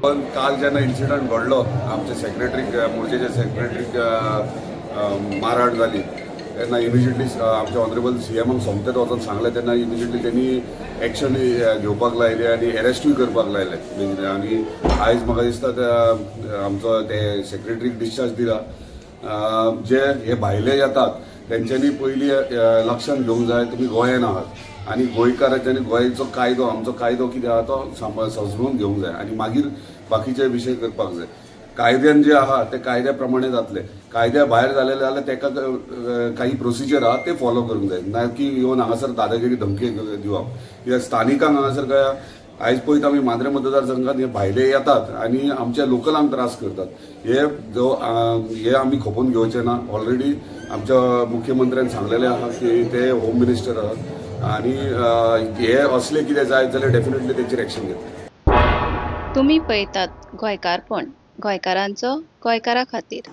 पण काल जेन्ना इन्सिडंट घडलो, आमचे सेक्रेटरीक, मोर्चेच्या सेक्रेटरीक मारहाण जाली तेन्ना इमिजिएटली आमच्या ऑनरेबल सीएमाक सोमतेच वचोन सांगलें. तेन्ना इमिजिएटली तेणी एक्शन घेवपाक लायली आनी एरेस्टूय करपाक लायले. आनी आयज म्हाका दिसता आमचो ते सेक्रेटरीक डिस्चार्ज दिला. जे हे भायले येतात तेंच्यांनी पयलीं लक्षांत घेवंक जाय, तुमी गोंयान आहात आनी गोंयकारांच्यानी गोंयचो कायदो, आमचो कायदो कितें आहा तो समजून घेवंक जाय आनी मागीर बाकीचे विशय करपाक जाय. कायद्यान जे आहा ते कायद्या प्रमाणे जातले, कायद्या भायर जालेले जाल्यार तेका काही प्रोसिजर आहा ते फॉलो करूंक जाय, ना की येवन हांगासर दादागिरी धमकी दिवप. कित्याक स्थानिकांक हांगासर काय आयज पळयत आमी मांद्रे मतदारसंघात हे भायले येतात आनी आमच्या लोकलांक त्रास करतात. हे जो हे आमी खपोवन घेवचे ना. ऑलरेडी आमच्या मुख्यमंत्र्यान सांगलेले आहा की ते होम मिनिस्टर आहात आनी हे असले कितें जायत जाल्यार डेफिनेटली तेंचेर एक्शन घेतले. तुमी पळयतात गोंयकारपण, गोंयकारांचो गोंयकारा खातीर.